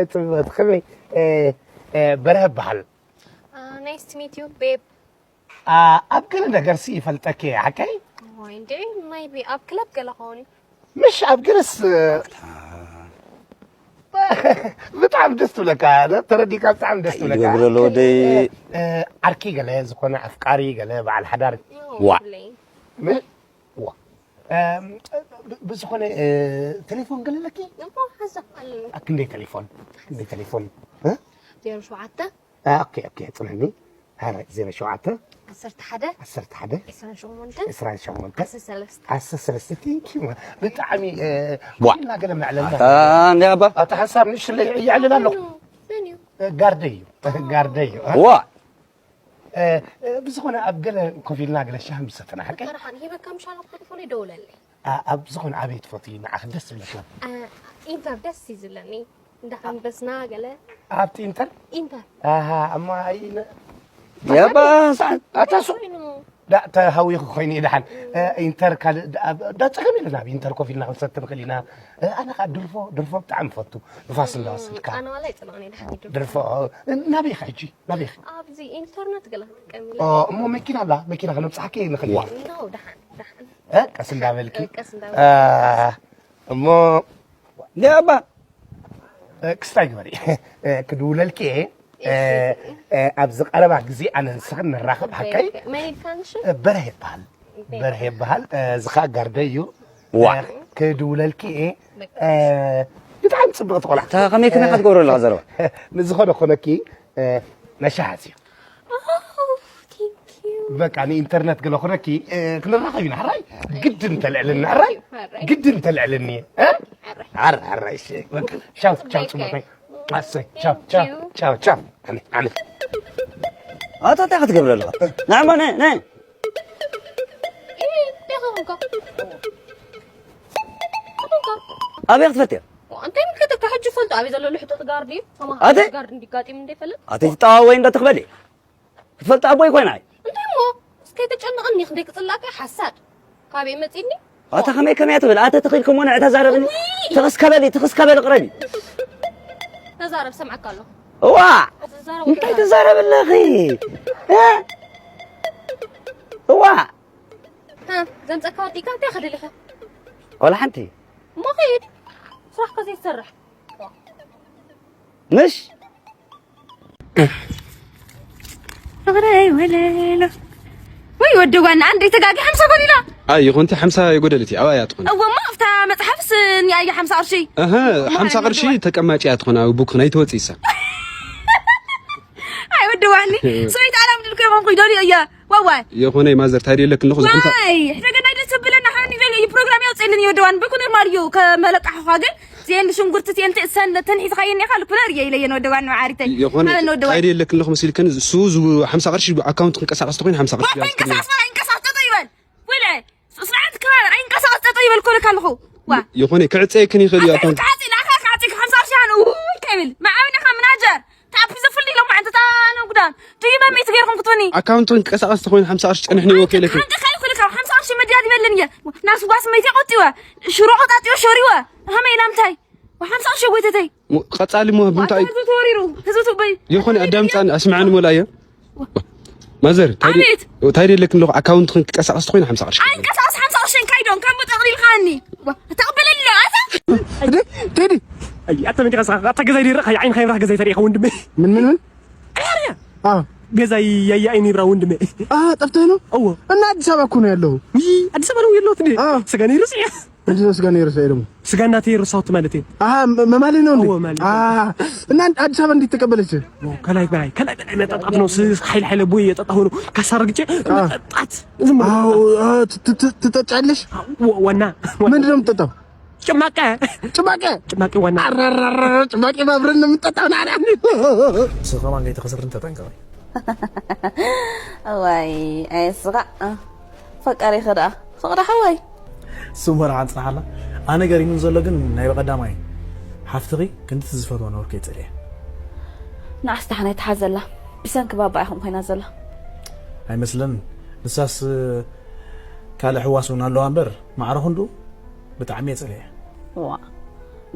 ጽብቕቲ ክብሪ። እ፣ እ፣ በርሀ እበሃል። Uh, nice to meet you, babe. ኣ፣ ኣብ ገለ ነገርሲ ይፈልጠኪ እየ፣ ሓቀይ? ወይ እንዴ፣ maybe ኣብ ክለብ ገለ ኸውን እዩ። ምሽ ኣብ ገለስ፣ እ፣ ብጣዕሚ ደስ ትብለካ፣ ተረዲካ ብጣዕሚ ደስ ትብለካ። ይገብረሉ ወደይ። እ፣ ዓርኪ ገለ ዝኾነ ኣፍቃሪ ገለ በዓል ሓዳር። ዋ። ምን? ዋ። እም፣ ብ-፣ ብዝኾነ፣ እ፣ ቴሌፎን ገለ ኣለኪ? እሞ ሓዛ ኣለኒ። ኣ፣ ክንደይ ቴሌፎን? ክንደይ ቴሌፎን? እ? ዜሮ ሸውዓተ ኣ፣ ኦኬ፣ ኦኬ፣ ጽንሕኒ። ሃረ፣ ዜሮ ሸውዓተ ዓሰርተ ሓደ ዓሰርተ ሓደ ዕስራን ሸሞንተ ዕስራን ሸሞንተ ዓሰርተ ሰለስተ ዓሰርተ ሰለስተ። ቴንክ ዩ። ብጣዕሚ፣ እ፣ ዋ። ኢልና ገለ ምዕለልና። ኣታ እንዲ ኣባ። ኣታ ሓሳብ ንሽለይ ይዕልል ኣለኹ። መን እዩ? እ፣ ጋርደይ እዩ። ጋርደይ እዩ። እ? ዋ። እ፣ እ፣ ብዝኾነ ኣብ ገለ ኮፍ ኢልና ገለ ሻሂ ምሰተና ሓቀይ? ተራሓን ሂበካ ምሻ ናብ ቴሌፎን ይደውለለይ። ኣ-፣ ኣብ ዝኾነ ኣበይ ትፈትዊ ንዓኺ ደስ ዝብለካ? እ፣ ኢንተር ደስ እዩ ዝብለኒ። እንዳ ሓንበስና ገለ ኣብቲ ኢንተር? ኢንተር ኣሃ፣ እሞ ኣይ ነ-፣ ያባ ሰዓት ኣታ ሱቕ ኮይኑ ዳ ተሃዊኹ ኮይኑ እዩ ደሓን። እ፣ ኢንተር ካልእ ዳ-፣ ዳ ጸገም የለን፣ ኣብ ኢንተር ኮፍ ኢልና ክንሰቲ ንኽእል ኢና። እ፣ ኣነ ኸዓ ድርፎ፣ ድርፎ ብጣዕሚ እፈቱ። ንፋስ እንዳወሰድካ። ኣነ ዋላ ይጽልኣኒ ድሓን ይድርፎ። ድርፎ፣ እ፣ ናበይ ኸ ሕጂ? ናበይ ኸ? ኣብዚ ኢንተርነት ገለ ክትጥቀም ኢለ። ኦ፣ እሞ መኪና ኣላ፣ መኪና ከነብጽሓኪ ንኽእል ኢና። ኖ፣ ደሓን፣ ደሓን። እ፣ ቀስ እንዳበልኪ። እ፣ ቀስ እንዳበልኪ። እ፣ እሞ ያባ። እ፣ ክስታይ ግበሪ። እ፣ ክድውለልኪ እየ። እ፣ እ፣ ኣብዚ ቀረባ ግዜ ኣነ ንስኽን ንራኸብ ሓቀይ። መን ኢልካ ንሽ? እ፣ በርሀ ይበሃል። በርሀ ይበሃል። እ፣ እዚ ኸዓ ጋርደይ እዩ። ዋ። እ፣ ክድውለልኪ እየ። እ፣ ብጣዕሚ ጽብቕቲ ቆልዓ። እታ ከመይ ከመይ ኢኻ ትገብሮ ኣለኻ ዘረባ? ንዝኾነ ኮነኪ፣ እ፣ ነሻሓት እዩ። ቴንክ ዩ። በቃ ንኢንተርነት ገለ ኮነኪ፣ እ፣ ክንራኸብ ኢና። ሕራይ ግድን ተልዕልኒ። ሕራይ ግድን ተልዕልኒ። እ? ሕራይ፣ ሕራይ፣ እሺ። በቃ ቻው፣ ቻው፣ ጽቡቅ። ኣሰይ፣ ቻው፣ ቻው፣ ቻው፣ ቻው። ኣነ፣ ኣነ። ኣታ እንታይ ክትገብር ኣለኻ? ንዓማ፣ ነ፣ ነ። እ፣ እንታይ ኾንካ? እንታይ ኾንካ? ኣበይ ክትፈልጥ እያ? እንታይ ምልከተካ? ሕጂ ፈልጦ ኣበይ ዘሎ ልሕጡጥ ጋርዲ እዩ? ኣተ? ጋርዲ እንዲጋጢም እንደ ይፈልጥ? ኣተ ትጠዋወይ እንዶ ትኽበል እየ። ክትፈልጥ ኣቦይ ኮይና እየ። እንታይ እሞ? እስከ ተጨንቐኒ፣ ክንደይ ክጽላእካ? ሓሳድ። ካበይ መጺኒ? ኣታ ከመይ ከመይ ትብል? ኣተ ተኺልኩም ሆነ ተዛረብኒ። ውይ! ተኸስከበሊ፣ ተኸስከበሊ ቅረቢ። ተዛረብ፣ ሰምዓካ ኣለኹ። እዋ! ተዛረብ፣ እንታይ ተዛረብ። ትዛረብ ኣለኺ? እ? እዋ! ሃ፣ ዘምጸካ ወዲካ እንታይ ከደሊኻ? ወላ ሓንቲ። እሞ ኸይድ። ስራሕካ ዘይትሰርሕ። ምሽ? ፍቕረይ ወለሎ። ወይ ወዲ ጓና፣ ኣንድ ተጋጊ ሓምሳ ኮን ኢላ። ኣይ ይኹንቲ ሓምሳ የጎደልቲ፣ ኣባይ እያ ትኾን። እወ፣ እሞ ኣብታ መጽሓፍስ እኒኣ እያ ሓምሳ ቅርሺ። ኣሀ፣ ሓምሳ ቅርሺ ተቀማጭ እያ ትኾን፣ ኣብ ቡክ ናይ ትወፅእ እሳ። ኣይ ወዲ ዋኒ፣ ሰበይቲ ኣላም ድልኩ ይኾንኩ ይደልዮ እየ። ዋዋይ። የኾነ ማዘር፣ ታዲያ የለክ ኣለኹ ዝሓምሳ። ዋይ፣ ሕደገ ናይ ደስ ብለና ሓኒ ደልዮ እዩ ፕሮግራም ያውፅእልን እዩ ወዲ ዋኒ። በኩ ኖርማል እዩ ከመለቃሕኳ ግን ዜን ሽንጉርቲ ዜን ተሰን ተንሒ ዝኸየን ኢኻ ልኩነር እየ ኢለየን ወዲ ዋኒ መዓሪተይ። የኾነ ሓበን ወዲ ዋኒ። ታዲያ የለክ ኣለኹ መሲልከን፣ እሱ ዝ-፣ ሓምሳ ቅርሺ ኣካውንት ክንቀሳቀስ ተኾይኑ ሓምሳ ቅርሺ ዋይ፣ ተንቀሳቀስ፣ ኣይንቀሳቀስ፣ ጠጠው ይበል። ውለ፣ ስርዓት ክባር፣ ኣይንቀሳቀስ፣ ጠጠው ይበል፣ ኮለካ ኣለኹ። ዋ። የኾነ ክዕፀየክን ይኽእል እዩ ኣካውንት። ክዓፂ፣ ንኣኻ ክዓፂ፣ ሓምሳ ቅርሺ ኣነ፣ ውይ፣ ከይብል። መዓብን ኢኻ ምናጀር። ታፒ ዘፍልጥ ኢሎም፣ ዓንተ፣ ታ፣ ነ ጉዳም። ድዩ መመይ ትገይርኩም ክትብኒ? ኣካውንት ክንቀሳቀስ ተኾይኑ ሓምሳ ቅርሺ ጨንሕኒ ይወከለክ። ሓንቲ ከይ ኩልካ፣ ሓምሳ ቅርሺ መድያ ይበልን እየ። ናስ ጓስ መይተ ቆጢወ። ሽሮ ቆጣጢወ፣ ሸሪወ። ሃመይ ኢላ ምታይ? ሓምሳ ቅርሺ ጎይተተይ። ሞ-፣ ቀጻሊ እሞ ብምንታይ? ህዝቢ ተወሪሩ፣ ህዝቢ ትበይ። ይኹን ኣዳምጻኒ፣ ኣስምዓኒ ሞላዮ። ማዘር፣ እንታይ ደ-፣ ኣቤት። እንታይ ደለክ ኣለኹ? ኣካውንት ክንቀሳቀስ ተኾይኑ ሓምሳ ቅርሺ። ኣይንቀሳቀስ ሓምሳ ቅርሺ እንካይዶም፣ ከም ጠቕሊልካኒ። ዋ፣ ተቕበለኒ፣ ኣታ። እንዴ፣ ቴዲ። ኣይ፣ ኣታ መን ዲኻ? ኣታ ገዛይ ዲረኻ፣ ዓይንኻ ይብራህ፣ ገዛይ ተሪኻ ወንድመ። ምን፣ ምን፣ ምን? ኣያ፣ ኣያ። አ። ገዛይ ያያ ዓይኒ ይብራህ ወንድመ። አ፣ ጠፍተህ ነው? እዎ። እና አዲስ አበባ እኮ ነው ያለው። ይህ አዲስ አበባ ነው ያለሁት እንዴ? አ። ስጋ ነው ይርስ። እንዴት ነው ስጋ ነው የረሳኸው ደግሞ? ስጋ እናቴ የረሳሁት ማለት ነው። አሀ፣ መ-፣ መማሌ ነው እንዴ? አዎ፣ ማለት ነው። አሀ። እና አዲስ አበባ እንዴት ተቀበለች? ከላይ በላይ፣ ከላይ በላይ መጠጣት ነው። ስ-፣ ኃይል ኃይለ ቦይ እየጠጣሁ ነው። ካሳረግቼ አዎ። መጠጣት። ዝም ብሎ አዎ፣ መጠጣት። አዎ፣ ት-፣ ት-፣ ት-፣ ትጠጫለሽ? አዎ፣ ዋና፣ ዋና። ምንድን ነው የምትጠጣው? ጭማቂ። ጭማቂ? ጭማቂ ዋና። አራራራ፣ ጭማቂ ማብረን ነው የምንጠጣው። ና፣ ና። ንስኻ ከማን ከይትኸስር ተጠንቀቕ። እዋይ፣ ኣየ ስቓዕ። ፈቃሪኸ ደኣ። ፍቕሪ ሓወይ። ስሙ መርዓ ጽንሓላ። ኣነ ገሪሙን ዘሎ ግን ናይ ብቐዳማይ ሓፍትኺ ክንድቲ ዝፈትዋ ነበርኩ እየ ጸሊኤ። ንዓስ ደሓን ኣይትሓዘላ። ብሰንኪ ባባ ኢኹም ኮይና ዘላ። ኣይመስለንን። ንሳስ ካልእ ሕዋስ እውን ኣለዋ እምበር ማዕረ ክንድኡ ብጣዕሚ እየ ጸሊኤ። ዋ።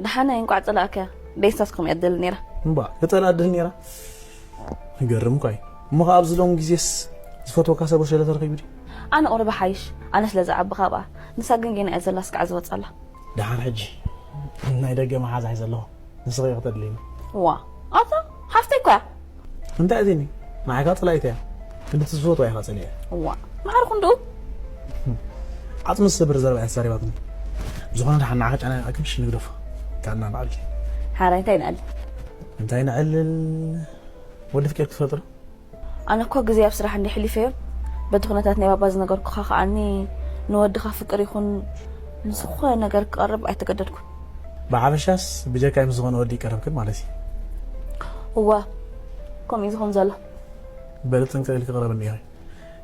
ደሓን ኣይ እንቋዕ ጸላእከያ። ደይሳስ ከምኡ እያ ትደሊ ነይራ። እምባ፣ ክጠልኣ ትደሊ ነይራ? ይገርም እኳ እዩ። እሞ ኸዓ ኣብዚ ሎም ግዜስ ዝፈትወካ ሰብ ወሸለ ተረኺቡ ድዩ? ኣነ ቁሩብ ሓይሽ፣ ኣነ ስለ ዝዓቢ ካብኣ። ንሳ ግን ጌና እያ ዘላ፣ ስጋዕ ዝወጻላ። ደሓን ሕጂ ናይ ደገ መሓዛ ሒዘ ኣለኹ። ንስኺ ኢኺ ተድልይኒ። ዋ፣ ኣታ ሓፍተይ እኳ እያ። እንታይ እዚኒ? ንዓኻ ጸላኢት እያ። ክንዲ እቲ ዝፈትዋ ኢኻ ጸሊኣ። ዋ፣ ማዕርኹ እንድኡ። ዓጽሚ ዝሰብር ዘረባ እያ ተዛሪባትኒ። ዝኾነ ደሓን ንዓኻ ጨናኒቓ ክንድሽ ንግደፎ። ካልና ንዓሊ። ሓራይ እንታይ ንዓሊ? እንታይ ንዕልል? ወዲ ፍቅር ክትፈጥሩ? ኣነ እኮ ግዜ ኣብ ስራሕ እንደ ሕሊፈዮ፣ በቲ ኩነታት ናይ ባባ ዝነገርኩኻ ከኣኒ ንወድኻ ፍቅር ይኹን ንዝኾነ ነገር ክቐርብ ኣይተገደድኩን። ብሓፈሻስ ብጀካይ ምስ ዝኾነ ወዲ ይቀረብክን ማለት እዩ። እዋ፣ ከምኡ እዩ ዝኾን ዘሎ። በሊ ጥንቅቕ ኢልኪ ቅረብኒ ኢኺ።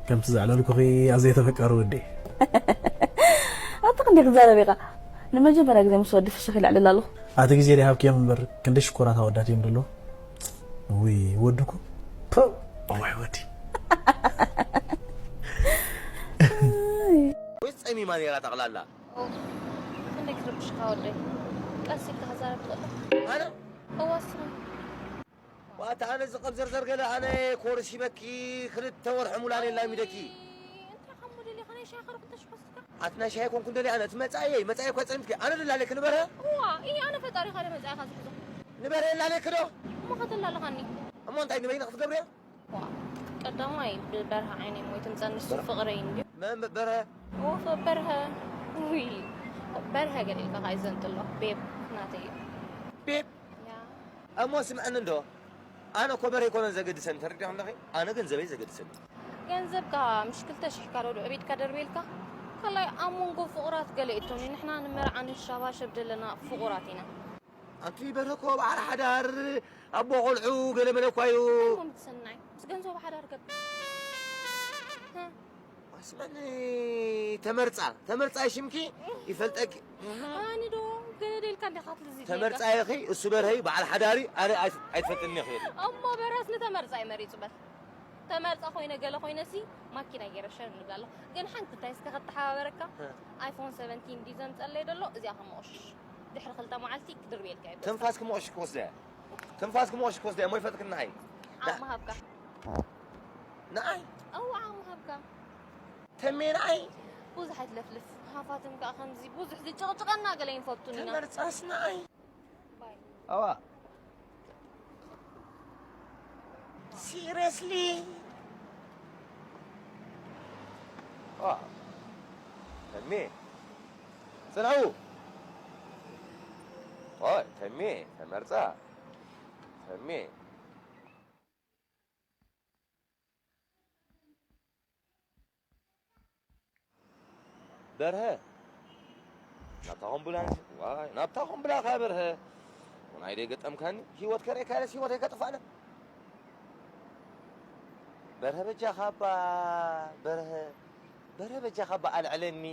ከምቲ ዘዕለልኩኺ ኣብ ዘይተፈቀሩ ወዲ። ኣታ ክንደይ ክዛረብ ኢኻ? ንመጀመርያ ግዜ ምስ ወዲ ፍሽኽ ኢለ ኣዕልል ኣለኹ። ኣቲ ግዜ ደይሃብክዮም እምበር ክንደይ ሽኮራት ኣወዳት እዮም ዘለዉ። ውይ ወድኩ። ፖው! እዋይ ወዲ። ወይስ ጸሚማ ነይራ ጠቕላላ? ኦ፣ ክንደይ ክትረብሽካ ወደይ። ቀስ ኢልካ ክዛረብ ትኽእል ዶ? ኣነ? እዋ፣ እስኻ። ዋታ ኣነ ዝቐብ ዘርዘር ገለ ኣነ ኮርስ ሂበኪ ክልተ ወርሒ ሙላሌ ላሚደኪ። እንታይ ከም ሙሉሌ ኸነ ሻኸር ክልተ ሽሕ ወስድካ? ኣቲ ናይ ሻሂ ኮንኩ እንደሊ ኣነ እቲ መጻኢ እየ፣ መጻኢ እኳ ጸሚትኪ። ኣነ ድላለኪ ንበርሀ? እዋ፣ እይ ኣነ ፈጣሪ ኸደ መጻኢኻ ዝሕዞ። ንበርሀ ላለኪ ዶ? እሞ ኸተላለኻኒ? እሞ እንታይ ንበይንኺ ክትገብርዮ? ዋ፣ ቀዳማይ ብበርሀ ዓይነይ ሞይተ ምጸኒ እሱ ፍቕረይ እንድዩ። መን በርሀ? ወፈ በርሀ። ውይ፣ በርሀ ገለ ኢልካ ኸዓ ይዘንጥሎ። ቤብ ናተይ እዩ። ቤብ? ያ። እሞ ስምዐኒ እንዶ፣ ኣነ እኮ በርሀ ኣይኮነን ዘገድሰኒ፣ ተረዲእኺ ኣለኺ? ኣነ ገንዘበይ ዘገድሰኒ። ገንዘብካ ምሽ ክልተ ሽሕ ካልኦት ዕቤትካ ደርቤልካ? ካልኣይ ኣብ መንጎ ፍቑራት ገለ እቶኒ፣ ንሕና ንመርዓ ንሻባሸብ ዘለና ፍቑራት ኢና። ኣንቲ በርሀ እኮ በዓል ሓዳር፣ ኣቦ ቆልዑ፣ ገለ መለ እኳ እዩ። እንታይ ኮን ትሰናይ? ምስ ገንዘቡ ሓዳር ገብር። ሃ? ኣስመኒ ተመርጻ፣ ተመርጻ ሽምኪ ይፈልጠኪ። ኣኒ ዶ ገለ ደልካ እንዲኻ ትልዚ ተመርጻ ኢኺ፣ እሱ በርሀይ በዓል ሓዳሪ፣ ኣነ ኣይ-፣ ኣይትፈልጥኒ ኢኺ። እሞ በርሀስ ንተመርጻ እዩ መሪጹ በል። ተመርጻ ኮይነ ገለ ኮይነሲ ማኪና ገይረ ሸር ንብላ ኣለኹ። ግን ሓንቲ እንታይ እስከ ከተሓባበረካ? እ። ኣይፎን ሰቨንቲን ድዩ ዘምጸለይ ደሎ? እዚኣ ከመቑሽ ድሕሪ ክልተ መዓልቲ ክድርብየልካ እዩ። ትንፋስ ክመቑሽ ክወስዳ እያ። ትንፋስ ክመቑሽ ክወስዳ እያ። እሞ ይፈጥክኒ ንዓይ። ዓቕሚ ሃብካ። ንዓይ? እዋ ዓቕሚ ሃብካ። ተሜ ንዓይ? ብዙሕ ኣይትለፍልፍ። ሃፋትም ከኣ ከምዚ ብዙሕ ዝጭቕጭቐና ገለ ይንፈቱን ኢና። ተመርጻስ ንዓይ? ባይ። ኣዋ። ሲሪየስሊ? ኣዋ። ተሜ። ጽንሑ። ኦይ፣ ተሜ፣ ተመርጻ። ተሜ። በርሀ፣ ናብታ ኾምቡላ ንስ-፣ ዋይ፣ ናብታ ኾምቡላ ኸ በርሀ። ወናይ ደይ ገጠምካኒ፣ ህይወት ከርእየካ ኢለስ ህይወተይ ከጥፋእለ። በርሀ በጃኻ እባ፣ በርሀ፣ በርሀ በጃኻ እባ ኣልዕለኒ።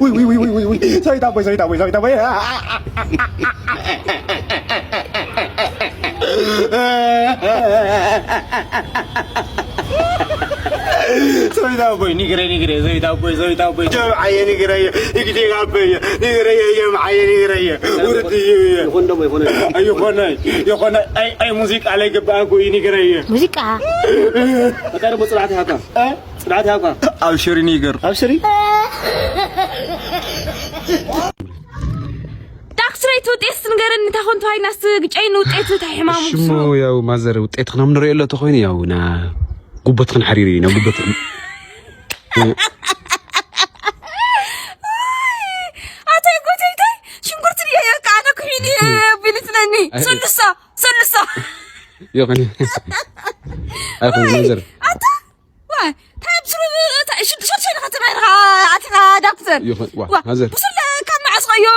ውይ፣ ውይ፣ ውይ፣ ውይ፣ ውይ፣ ውይ፣ ሰዊት ኣቦይ፣ ሰዊት ኣቦይ፣ ሰዊት ኣቦይ። ሰዊት ኣቦይ፣ ንግረ፣ ንግረ፣ ሰዊት ኣቦይ፣ ሰዊት ኣቦይ፣ ጀምዓየ፣ ንግረየ፣ ንግዜ ኣቦይ፣ ንግረየ፣ ጀምዓየ፣ ንግረየ። ውርድ እዩ፣ እዩ። ይኾን ደሞ ይኾን። ኣይኾነ፣ ይኾነ። ኣይ፣ ኣይ፣ ሙዚቃ ላይ ገባእኩ፣ ንግረየ። ሙዚቃ? በቃ ደሞ ጽናዕት ይሃብካ። እ? ጽናዕት ይሃብካ። ኣብሽሪ ኒገር። ኣብሽሪ። ዳክትሬት ውጤት ንገረኒ፣ እንታይ ኮን ተዋሂናስ ግጨይ ንውጤት እንታይ ሕማሙ እሺ፣ እሞ ብስሩ? ያው ማዘር ውጤት ክናም ንሪኦ ኣሎ ተኾይኑ ያው ና ጉበት ክንሓሪር ኢና ጉበት። ኣይ፣ ኣታይ ጎተይታይ ሽንኩርቲ ድየ የቃ ኣነ ኩሒኒ ቢልትለኒ ኣይ። ስልሳ ስልሳ። ይኹን። ኣይኹን ማዘር። ኣታ ዋይ፣ እንታይ ብስሩ፣ እንታይ ሽዱ፣ ሽዱ፣ ሽዱ፣ ኢኻ ትማይ ኢኻ ኣቲኻ ዳክተር። ይኹን፣ ዋ፣ ዋ፣ ሃዘር። ብስለ ካብ መዓስ ኸዮ፣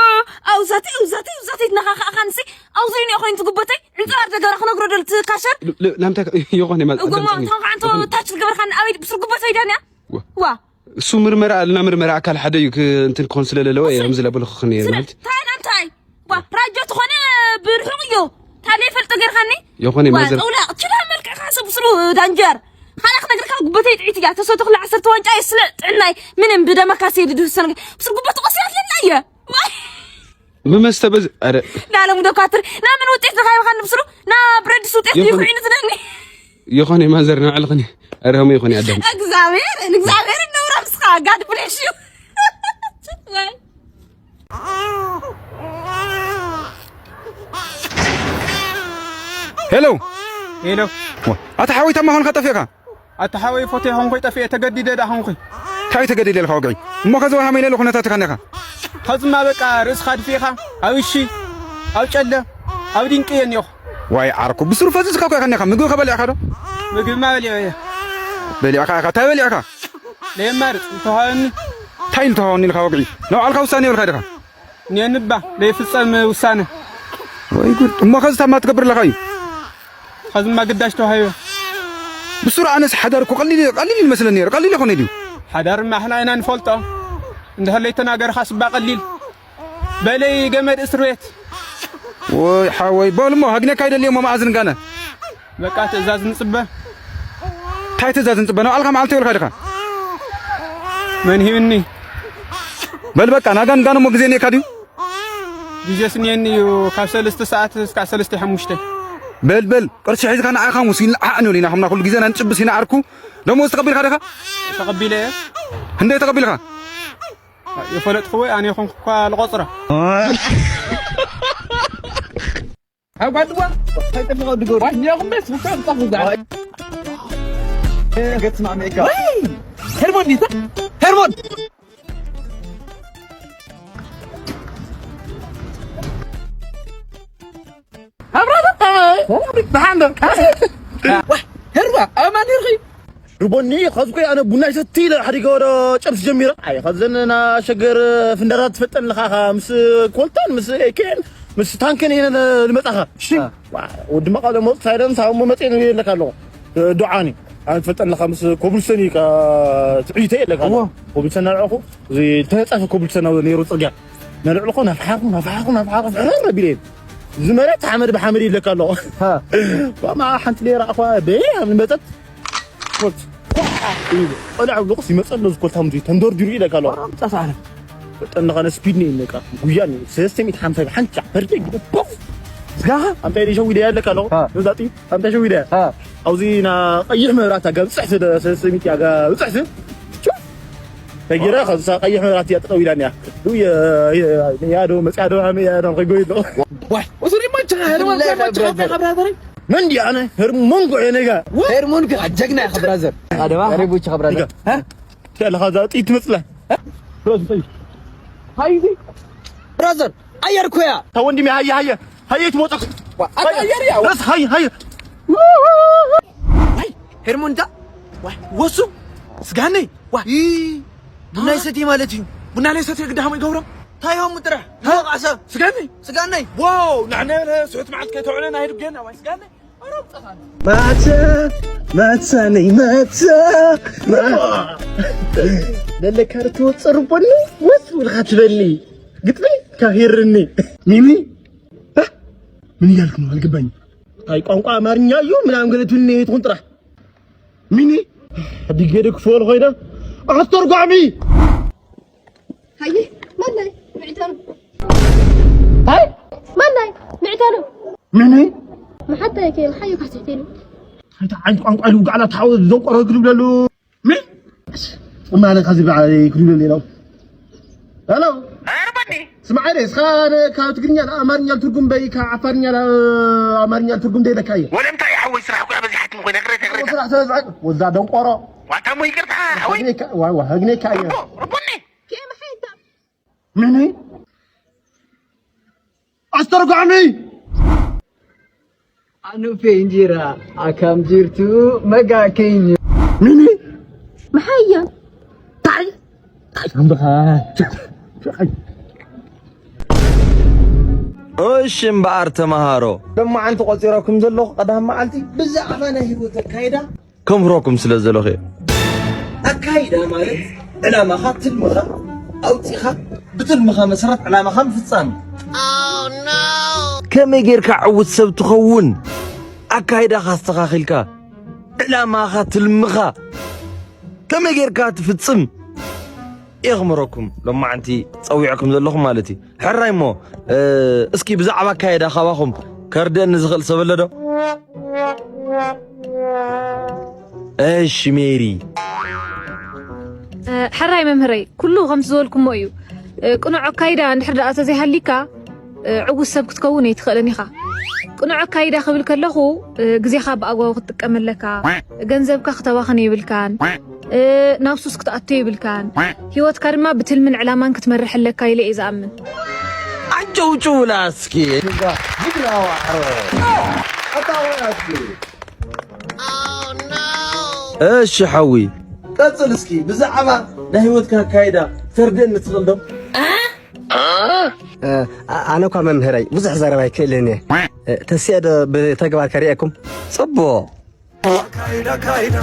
ኣውዛተይ፣ ኣውዛተይ፣ ኣውዛተይ፣ ትነኻኻእኻንሲ፣ ኣውዘይ ነው ኮይኑ ትጉበተይ፣ ዕንጽራር ደገራ ክነግሮ ደል ትካሸር። ል-፣ ል-፣ ላምታ ይኾን፣ ይማ-፣ እጎማ፣ ኣዳምጥኒ። ተኸ-፣ ኣንተ ይኾን። ታች ትገበርካን ኣበይ ብስሩ ጉበተይ ዳንያ? ዋ። ዋ። እሱ ምርመራ፣ እና ምርመራ ኣካል ሓደ እዩ፣ ክ-፣ እንትን ክኾን ስለለለዎ፣ እየ፣ ስለ-፣ ከምዚ ለበልኹ ክኽን እየ ስለ-፣ ማለት። እንታይ፣ እንታይ? ዋ፣ ራጆ ትኾነ ብርሑቕ እዩ። ታለ ይፈልጦ ጌርካኒ? ይኾነ፣ ዋ፣ ማዘር። ጠውላ፣ ችላ መልክዕካ ሰብ ብስሩ ዳንጀር። ካላ ክነግርካ ጉቦተይ ጥዒት እያ። ተሰቶ ክላ ዓሰርተ ዋንጫ እየ ስለ ጥዕናይ ምንም ብደመካ ሰይድ ድህሰን ብስር ጉቦ ተቆሲያ ኣለና እየ። ብመስተ በዝ ኣረ ላሎም ዶካትር ናምን ውጤት ዝኻይብካ ንብስሩ ናብ ብረድስ ውጤት ይኹን። ይኹን ዝደኒ ይኾን ማዘር ንባዕልኽኒ ኣረ ሆም ይኾን ያደም እግዚኣብሔር እግዚኣብሔር ነውራ ምስኻ God bless you። ሄሎ ሄሎ ኣታ ሓወይ ታማ ኾንካ ጠፊእካ ኣታ ሓወይ ፎቶ ይኾንኩ ጠፊኤ ተገዲደ ዳ ኾንኩ እንታይ ተገዲደ ኢልካ ወግዒ እሞ ከዚ ሃመይ ነለ ኩነታት ኢኻ ኔኻ ኸዝማ በቃ ርእስኻ ድፊእኻ ኣብ እሺ ኣብ ጨለ ኣብ ድንቂ እየ እኒኦኹ ዋይ ዓርኩ ብስሩ ፈዚዝካ እኮ ኢኻ ኔኻ ምግቢ ከበሊዕካ ዶ ምግብማ በሊዐ እየ በሊዕካ ኢኻ እንታይ በሊዕካ ለየማርፅ እንተሃበኒ እንታይ ንተሃወኒ ኢልካ ወግዒ ንባዕልካ ውሳኔ ይብልካ ዲኻ ኔንባ ለይፍፀም ውሳነ ወይ ጉድ እሞ ከዚ ታማ ትገብር ኣለኻ እዩ ኸዝማ ግዳሽ ተዋሂበ ብስሩ ኣነስ ሓዳር እኮ ቀሊል ቀሊል ይመስለኒ ነይሩ ቀሊል ይኾነ ድዩ ሓዳርማ ኣሕና ኢና ንፈልጦ እንድሕር ለይተናገርኻ ስባ ቀሊል በለይ ገመድ እስር ቤት ወይ ሓወይ በልሞ ሃግነካ ይደልየሞ መኣዝን ጋነ በቃ ትእዛዝ ንፅበ እንታይ ትእዛዝ ንፅበ ንባዕልካ መዓልቲ ይብልካ ዲኻ መን ሂብኒ በል በቃ ናጋን ጋነ እሞ ግዜ ኔካ ድዩ ግዜ ስንየኒ እዩ ካብ ሰለስተ ሰዓት እስካብ ሰለስተ ሓሙሽተ በል በል ቅርሺ ሒዝካ ንዓኻ ሙስ ኢልና ዓዕ ንብል ኢና ከምና ኩሉ ግዜ ናንጭብስ ኢና ዓርኩ ደሞዝ ተቐቢልካ ዲኻ ተቐቢለ እየ እንደ ተቐቢልካ የፈለጥኩ ወይ ኣነ ይኹንኩ እኳ ልቆፅራ ኣጓድዋ ከይጠፍቐ ድገሩ ዋኛኹም ቤት ብቻ ብጣፍ ዛ ገጽ ማዕመካ ሄርሞን ዲታ ሄርሞን ኣብራታ ብሓንዶ ሄርባ ኣማኒርኺ ርቦኒ ኸዝኮ ኣነ ቡና ይሰቲ ኢለ ሓዲገ ወደ ጨብስ ጀሚረ ኣይ ኸዘን ና ሸገር ፍንዳራት ትፈልጠን ለኻ ምስ ኮልታን ምስ ኤኬን ምስ ታንክን እየ ልመጻኻ እሺ ወዲ መቃለ ሞት ሳይደን ሳሞ መጽኤ ነው ይለካ ኣለኹ ዱዓኒ ኣነ ትፈልጠን ለኻ ምስ ኮብልስተን እዩ ትዕይተ የለካ ኣለኹ ኮብልስተን ናልዕኹ እዚ ተነጻፈ ኮብልስተን ነይሩ ጽርግያ ነልዕልኹ ናፍሓኹ ናፍሓኹ ናፍሓኹ ፍሕር ኣቢለ ዝመረጽ ሓመድ ብሓመድ ይለካ ኣለኹ ማ ሓንቲ ሌራ ኣኳ በየ ኣብ መጠጥ ኮልት ቆልዓ ብሉቕስ ይመፀ ኣሎ ዝኮልታ ምዚ ተንደርዲሩ ኢለካ ኣለዋ ጠፋነ ጠንኻነ ስፒድ ነ ይነቃ ጉያ ነ ሰለስተ ሚእቲ ሓምሳ ሓንቻ ፐርፌክት ፖፍ ስጋኻ ኣምታይ ደ ሸዊደ ያለካ ኣለዋ ነዛ ጥይት ኣምታይ ሸዊደ ኣብዚ ና ቀይሕ መብራት ኣጋ ብፅሕቲ ሰለስተ ሚእቲ ኣጋ ብፅሕቲ ተጊረ ከዛ ቀይሕ መብራት እያ ጠጠው ኢላ እኒያ ያዶ መፅያ ዶ ሃመ ያዶ ከይጎይ ኣሎ ዋይ ወሱሪ ማቻ ሄርማ ማቻ ብራዘር መን ድዩ ኣነ ሄርሞን ጉዕ ነጋ ሄርሞን ግን ጀግና ኢኻ ብራዘር ኣደባ ሬቡች ኢኻ ብራዘር ያለ ኻዛ ጥይት ትመጽላ ሃይዚ ብራዘር ኣየር ኮያ ታ ወንድሜ ሃየ ሃየ ሃየ ትሞጣ ኣየር ያ በስ ሃየ ሃየ ሄርሞን ዳ ወሱ ስጋነይ ቡና ይሰትይ ማለት እዩ ቡና ለይሰትየ ግዳኸም ይገብሮ እንታይ እዮም ጥራሕ ቃሰ ስጋነይ ስጋነይ ዋው ንሕነ ስሑት መዓት ከይተውዕለና ሄዱ ገና ዋይ ስጋነይ መተ መተነይ መተ ለለካ ትወፅእ ርቦኒ ወስ ብልካ ትበኒ ግጥሚ ካብ ሄርኒ ሚሚ ምን እያልክ ነው አልገባኝም ታይ ቋንቋ አማርኛ እዩ ምናምን ገለ ትብልኒ ትኹን ጥራሕ ሚኒ ኣዲገደ ክፈል ኮይና ኣስተርጓሚ ሃየ ማናይ ምዕታኑ ሃይ ማናይ ምዕታኑ ሚኒ መሓታይ ከ ሓዩ ካስሕቴኒ ሓንቲ ዓይነት ቋንቋ ኢሉ ጋዕላ ተሓወ ዘንቆሮ ግድብለሉ ምን ማለ ካዚ በዓል ክድብለሉ ኢሎም ሄሎ ኣርባኒ ስማዕ ረ እስኻ ካብ ትግርኛ ናብ ኣማርኛ ትርጉም በይ ካብ ዓፋርኛ ናብ ኣማርኛ ትርጉም ደይለካ እየ ወለ እንታይ ሓወይ ስራሕ እኮ በዚሓትኒ ኮይነ ቅሬታ ቅሬታ ስራሕ ተበዝዐ ወዛ ደንቆሮ ዋታ እሞ ይቅርታ ሓወይ ዋ ዋ ህግኔካ እየ ርቦኒ ምኒ ኣስተርጓሚ ኣኑፌ እንጂራ ኣካም ጂርቱ መጋ ኬኝ ምኒ መሓያ ታይ ታይ ኣምበኻ እሺ እምበኣር ተምሃሮ ሎማዓንቲ ቆፂረኩም ዘለኹ ቀዳም መዓልቲ ብዛዕባ ናይ ህይወት ኣካይዳ ከምህረኩም ስለ ዘለኹ እየ። ኣካይዳ ማለት ዕላማኻ ትልምኻ ኣውፂኻ ብትልምኻ መሰረት ዕላማኻ ምፍፃም እዩ። ከመይ ጌርካ ዕዉት ሰብ ትኸውን? ኣካይዳኻ ኣስተኻኺልካ ዕላማኻ፣ ትልምኻ ከመይ ጌርካ ትፍጽም እየ ክምህረኩም ሎማዓንቲ ጸዊዐኩም ዘለኹም ማለት እዩ። ሕራይ እሞ፣ እ፣ እስኪ ብዛዕባ ኣካይዳ ካባኹም ከርድአኒ ዝኽእል ሰብ ኣሎ ዶ? እሺ ሜሪ። እ፣ ሕራይ መምህረይ፣ ኩሉ ከምቲ ዝበልኩሞ እዩ። እ፣ ቅኑዕ ኣካይዳ እንድሕር ደኣ ተዘይሃሊካ፣ እ፣ ዕዉት ሰብ ክትከውን ኣይትኽእልን ኢኻ። ቅኑዕ ኣካይዳ ክብል ከለኹ፣ እ፣ ግዜኻ ብኣግባቡ ክትጥቀም ኣለካ። ገንዘብካ ክተባኽን የብልካን። እ፣ ናብ ሱስ ክትኣቱ የብልካን። ህይወትካ ድማ ብትልምን ዕላማን ክትመርሕ ኣለካ ኢለ እየ ዝኣምን። ዓጨውጭውላ እስኪ። ጅግና ዋዕሮ። ኣታ ወይ ኣስኪ። እሺ ሓዊ፣ ቀጽል እስኪ። ብዛዕባ ናይ ህይወትካ ኣካይዳ ተርድእኒ ትኽእል ዶ? እ፣ ኣ-፣ ኣነ እኳ መምህረይ ብዙሕ ዘረባ ኣይክእልን እየ። እ፣ ተስየ ዶ ብተግባር ከርእየኩም? ጽቡቕ። ኣካይዳ ኣካይዳ፣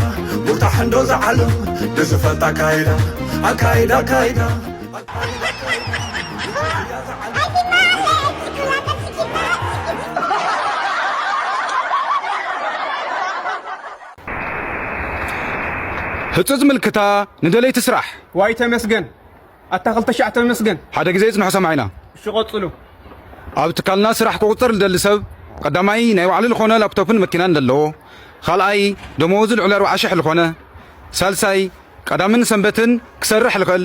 ቡርታ ሕንዶ ዝዓሉ፣ ንዝፈልጥ ኣካይዳ፣ ኣካይዳ ኣካይዳ። ህጹጽ ምልክታ ንደለይቲ ስራሕ። ዋይ ተመስገን። ኣታ ክልተ ሸዓተ መስገን። ሓደ ግዜ ይጽንሑ ሰማዒና። እሺ፣ ቀጽሉ። ኣብ ትካልና ስራሕ ክቑጽር ዝደሊ ሰብ፣ ቀዳማይ ናይ ባዕሉ ዝኾነ ላፕቶፕን መኪናን ዘለዎ፣ ካልኣይ ደመወዙ ልዕሊ ኣርብዓ ሽሕ ዝኾነ፣ ሳልሳይ ቀዳምን ሰንበትን ክሰርሕ ልኽእል፣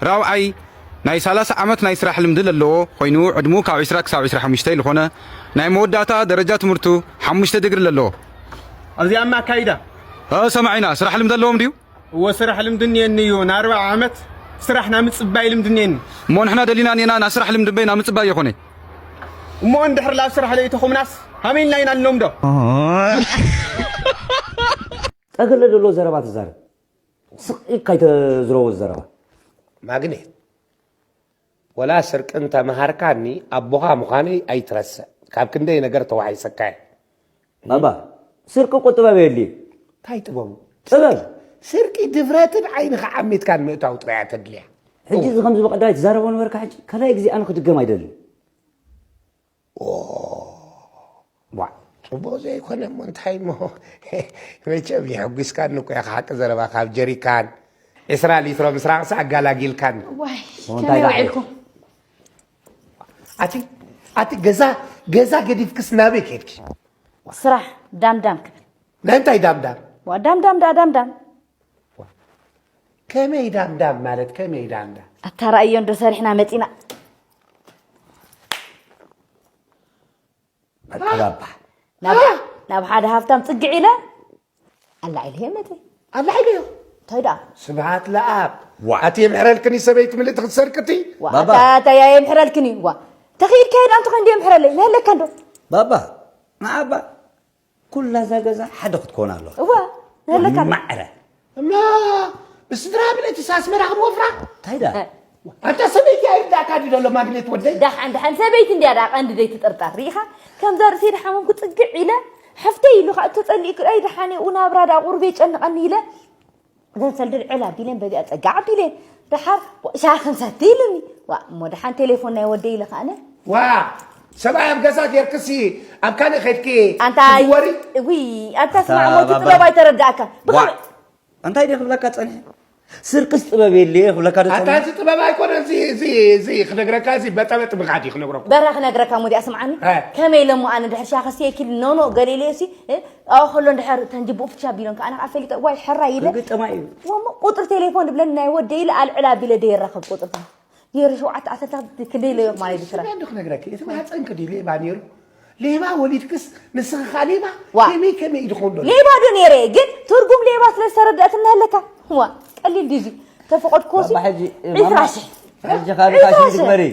ራብዓይ ናይ ሰላሳ ዓመት ናይ ስራሕ ልምዲ ለለዎ ኮይኑ ዕድሙ ካብ ዕስራ ክሳብ ዕስራ ሓሙሽተ ልኾነ፣ ናይ መወዳእታ ደረጃ ትምህርቱ ሓሙሽተ ዲግሪ ለለዎ። ኣብዚኣማ ኣካይዳ። እ፣ ሰማዒና፣ ስራሕ ልምዲ ኣለዎም ድዩ? እወ፣ ስራሕ ልምዲ እኒኤኒ እዩ። ንኣርብዓ ዓመት ስራሕ ናይ ምጽባይ ልምዲ እኒኤኒ። እሞ ንሕና ደሊና እኒኤና፣ ናይ ስራሕ ልምዲ እምበይ ናይ ምጽባይ ይኾነ። እሞ እንድሕር ላብ ስራሕ ለይተኹምናስ፣ ሃመይ ኢልና ኢና ንለምዶ? ጠገለ ዘሎ ዘረባ ትዛረብ። ስቕ ኢልካ ኣይተዝረቦ ዘረባ። ማግኔት፣ ወላ ስርቂ እንተመሃርካኒ፣ ኣቦኻ ምዃነይ ኣይትረስዕ። ካብ ክንደይ ነገር ተዋሒሰካ እየ። ባባ፣ ስርቂ እኮ ጥበብ የድልይ። እንታይ ጥበቡ? ጥበብ። ስርቂ ድፍረትን ዓይንኻ ዓሚትካን ምእታው ጥራይ እያ ተድልያ። ሕጂ እዚ ከምዚ ብቐዳማይ ትዛረቦ ነበርካ፣ ሕጂ ካልኣይ ግዜ ኣነ ክድገም ኣይደልን። ኦ። ዋ። ጽቡቕ ዘይኮነ እሞ እንታይ እሞ? መቸም የሐጒስካኒ እኮ ኢኻ፣ ሓቂ ዘረባ ካብ ጀሪካን ዕስራ ሊትሮ ምስራቕሲ ኣጋላጊልካኒ። ዋይ፣ ኦ፣ እንታይ ከመይ ደኣ? ውዒልኩም? ኣቲ፣ ኣቲ ገዛ፣ ገዛ ገዲፍክስ ናበይ ከድኪ? ስራሕ ዳምዳም ክብል። ናይ እንታይ ዳምዳም? ዋ፣ ዳምዳም ደኣ ዳምዳም። ከመይ ዳምዳም ማለት ከመይ ዳምዳም? ኣታ ረኣዮ እንዶ ሰሪሕና መጺና። መቀባባ። ናብ፣ ናብ ሓደ ሃፍታም ጽግዕ ኢለ ኣላዒለዮ መጺ። ኣላዒለዮ? እንታይ ደኣ? ስብሃት ለኣብ። ዋ። ኣቲ የምሕረልክኒ ሰበይቲ ምልእቲ ክትሰርቅቲ? ዋ፣ ባባ። ኣታ፣ ኣታ ያ የምሕረልክኒ። ዋ። ተኽኢልካዮ ደኣ እንተኾይኑ የምሕረለይ። ንህለካ እንዶ? ባባ፣ ንዓባ ኩላ እዛ ገዛ ሓደ ክትኮን ኣለዋ። እዋ፣ ንህለካ። ማዕረ። እማ፣ ብስድራ ብለይትስ ኣስመራ ክመፍራ? እንታይ ደኣ? እ። ኣንታ ሰበይቲ ኣይርዳእካ ድዩ ዘሎ ማግኔት ወደይ? ደሓን፣ ደሓን፣ ሰበይቲ እንድያ ደኣ ቀንዲ ዘይትጥርጠር። ርኢኻ? ከምዛ ርእሰይ ደሓመምኩ ጽግዕ ኢለ፣ ሓፍተይ ኢሉ ኸኣ ተጸሊእኩ፣ ኣይ ደሓን እየ፣ ናብራ ደኣ ቁሩብ የጨንቐኒ ኢለ፣ ገንሰል ድርዕል ኣቢለን በቢኣ ጸጋ ኣቢለን፣ ደሓር ሻሂ ክንሰቲ ኢሉኒ። ዋ፣ እሞ ደሓን ቴሌፎን ናይ ወደይ ኢለ ኸኣ ኣነ። ዋ፣ ሰብኣይ ኣብ ገዛ ጌርክሲ ኣብ ካልእ ኸድኪ ኣንታ ትድወሪ? ውይ፣ ኣንታ ስማዕ፣ ኣታ ሞቲ ባባ። ጥበብ ኣይተረዳእካን። ዋ። ብኸመይ? እንታይ ድየ ክብለካ ጸኒሐ? ስርቅስ ጥበብ የለ ክብለካ ዶ ኣታ ጸኒሐ? እዚ ጥበብ ኣይኮነ፣ እዚ፣ እዚ፣ እዚ ክነግረካ፣ እዚ በጠበጥ ምኻድ እዩ ክነግረኩም። በራ ክነግረካ፣ ሞዲኣ ስምዓኒ። እ። ከመይ ኢለ እሞ ኣነ ድሕር ሻሂ ከስትየኪ፣ ኖ፣ ኖ፣ ገለ ኢለዮሲ፣ እ፣ ኣብኡ ከሎ እንድሕር ተንጅብኡ ፍቻ ኣቢሎን ከኣ ኣነ ከኣ ፈሊጠ፣ ዋይ፣ ሕራይ ኢለ። ግጥማ እዩ። ወሞ ቁጽሪ ቴሌፎን ድብለኒ ናይ ወደይ ኢለ ኣልዕል ኣቢለ ደይራኸብ ቁጽሪ። ዜሮ ሸውዓተ ዓሰርተ ክንደይ ኢለዮ ማለት እዩ፣ ስራሕ። ስለ እንዶ ክነግረኪ፣ እቲ ማህፀንኪ ድዩ ሌባ ነይሩ? ሌባ ወሊድክስ ንስኺ ኸኣ ሌባ? ዋ። ከመይ ከመይ እዩ ዝኸውን ዘሎ? ሌባ ዶ ነይረ? ግን ትርጉም ሌባ ስለ ዝተረድአት እናሃለካ። ዋ፣ ቀሊል ድዩ እዚ? ተፈቐድኩዎሲ ባባ፣ ሕጂ፣ ዒስራ ማማ፣ ሺሕ። ሕጂ ካብ ዒስራ ካሽ ሺሕ። ትግበሪ።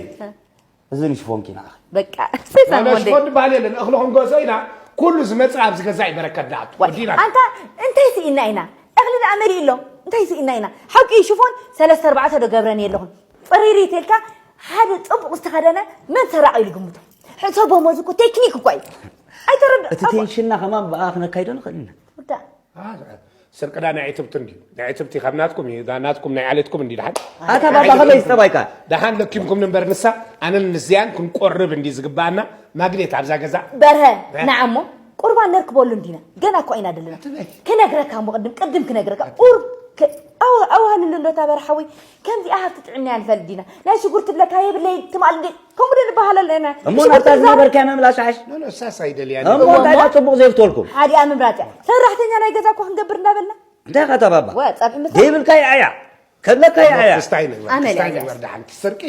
እዚ ንሽፎንኪ ንዓኺ። በቃ፣ ሰይጣን ባባ፣ ወደይ። ሽፎን ዝበሃል የለን። እኽሊ ክንገዝኦ ኢና። ኩሉ ዝመጽእ ኣብዚ ገዛ እዩ በረከት ደኣ። ዋ፣ ወዲና። ኣንታ እንታይ ስኢና ኢና? እኽሊ ደኣ መሊኡ ኣሎ። እንታይ ስኢና ኢና? ሓቂ እዩ፣ ሽፎን ሰለስተ ኣርባዕተ ዶ ገብረን የለኹን። ጽሪሪት ኢልካ ሓደ ጽቡቕ ዝተኸደነ መን ሰራቒ ኢሉ ግምቶ። ሕሰቦ፣ እዚ እኮ ቴክኒክ እኮ እዩ። ኣይተረድ-፣ እቲ ኣባ- ቴንሽንና ከማን ብኣ ክነካይዶ ንኽእል ኢና። ወዳ። አ፣ ስርቅዳ ናይ ዕትብቲ እንድዩ። ናይ ዕትብቲ ካብ ናትኩም እዩ፣ ዳ ናትኩም ናይ ዓሌትኩም እንድዩ ደሓን። ኣታ ባባ፣ ከመይ ዝጠባይካ? ደሓን ለኪምኩም ንንበር ንሳ፣ ኣነን ንዝያን ክንቆርብ እንድዩ ዝግባኣና። ማግኔት ኣብዛ ገዛ። በርሀ፣ እ? ንዓሞ። ቁርባን ነርክበሉ እንዲና። ገና እኮ ኢና ደለና። ክነግረካ እሞ ቅድም ቅድም ክነግረካ ቁር ኣዋህልሉ እንዶ ታበረ ሓወይ። ከምዚኣ ሃብቲ ጥዕና ንፈልጥ ዲና? ናይ ሽጉርቲ ብለካ የብለይ ትማል እንዲ ከምኡ ዶ ንበሃል ኣለና? እሞ ናብታ ዝነበርካያ ምምላስ ሓሽ። እሳስ ኣይደልያ እሞ እንታይ ጽቡቅ ዘይፍትወልኩም። ሓዲኣ ምምራጽያ ሰራሕተኛ ናይ ገዛ እኮ ክንገብር እንዳበልና እንታይ ካታ ባባ ወጸብሒ ምስ ዘይብልካ ይኣያ ከብለካ ይኣያ ክስታይ ንግበር ኣመል ክስታይ እያ። ንግበር ደሓን እቲ ስርቂ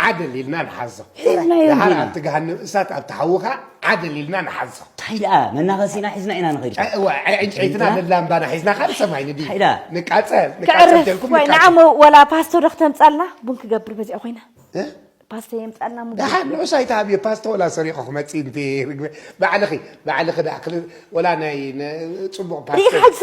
ዓደል ኢልና ንሓዞ ሒዝናዮ ደሓን እንዲና። ኣብቲ ገሃነም እሳት ኣብቲ ሓዊ ኸዓ ዓደል ኢልና ንሓዞ እንታይ ደኣ መናኸሲና ሒዝና ኢና ንኸይድ እ፣ እዋ፣ ዕ- ዕንጨይትና ደላ እምባና ሒዝና ካብ ሰማይ ንዲ እንታይ ደኣ ንቃጸል ንቃጸል ከዕርፍ ተልኩም ወይ ንቃጸል ንዓሞ ወላ ፓስቶ ዶ ክተምጻልና ቡን ክገብር በዚኣ ኮይና እ? ፓስቶ የምጻልና ሙሉ ደሓን ንዑስ ኣይትሃብዮ ፓስቶ ወላ ሰሪቑ ክመጽእ እንት ርግበ ባዕልኺ ባዕልኺ ደኣ ክል- ወላ ናይ ነ- ጽቡቕ ፓስቶ ሪኢኻ ሕጂ